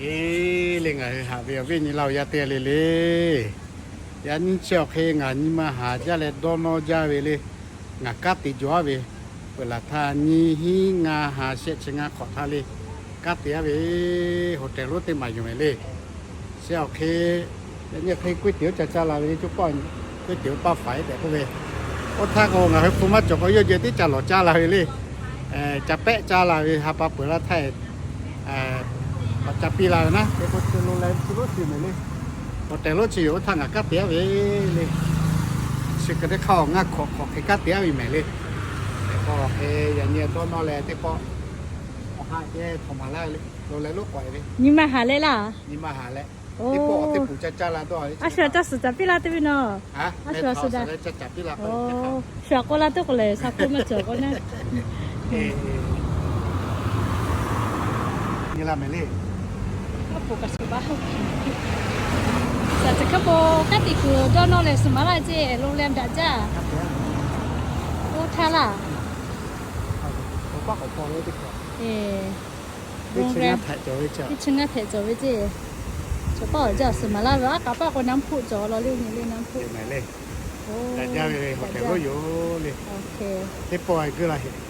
E le, ngaˬ hui haꞈ ve awˬ viˉ nyi laˇ awˬ yaˇ teˇ g'aˇ le le, yaꞈ nyi chi awˬ hk'e ngaˬ nyi ma haˍ jaˇ leh dawˇ nawˇ jaˇ ve le. Ngaˬ kanˉ te jaw aˉ ve, peuˬ laˬ htaˇ nyiˇ hinˉ ngaˇ ha shehˆ chi ngaˇ hk'awꞈ htaˇ le, kanˉ te aˉ ve, hotel lonˉ teˇ maˬ yoˬ mehˍ le. Chi awˬ hk'e, yaꞈ nyi hk'e ก๋วยเตี๋ยว ca caˇ la ve le, coˇ paˆ ก๋วยเตี๋ยว paˆ faˍ tehꞈ k'oˆ ve, oˇ htaˇ k'o ngaˬ hui hpu maˇ cawˬ k'o yawˇ jehˬ teˇ ca lawˬ caˇ la ve le. Ca pehˆ caˇ la ve, ha pa peuˬ laˇ htaˇ, k'awꞈ ca piˇ la ve naˉ, hk'e k'o chi lo leh chi lonˉ chi mehˍ le. Hotel lonˉ chi yoˬ, oˇ htaˇ ngaˬ kanˉ te aˉ ve le. Chi hk'e teˇ hk'aˇ ngaˇ hk'awꞈ hk'awꞈ hk'e kanˉ te aˉ ve mehˍ le. Hk'e k'o hk'e yaꞈ nyi dawˇ nawˇ leh teˇ pawˆ awˬ ha ceh htawnˍ maˍ laˇ ve le. Lo leh lonˉ k'awꞈ e ve, nyi ma haˍ leh laˇ, nyi ma haˍ leh, teˇ pawˆ awˬ teˇ puˍ ca caˇ la dawˇ ve, a shu a caˇ suhˍ caˍ piˇ laˇ teˇ ve naw. A shu a suhˍ daꞈ, shu a k'oˆ laˇ teˇ k'o lehˬ, sha k'oˆ maˇ cawˬ k'o naˉ. Nyi la mehˍ le. Aˉ poˍ kaꞈ suhˍ baˬ, suhˍ ceh hk'e k'o, kanˉ te kuiˬ dawˇ nawˇ leh suhˍ maˍ laˇ ceˇ, lo leh daꞈ jaˇ. Oˇ htaˇ laˇ, teˇ chi ngaˇ htehꞈ cawˬ ve ceˇ. Chaw paˆ awˬ jaˇ suhˍ maˍ laˇ ve, aˉ kaꞈ paˆ k'o น้ำพุ cawˬ law le, nyi le น้ำพุ le. Daꞈ jaˇ ve le, hotel lonˉ yoˬ le. Teˇ pawˆ g'uiˇ la heꞈ.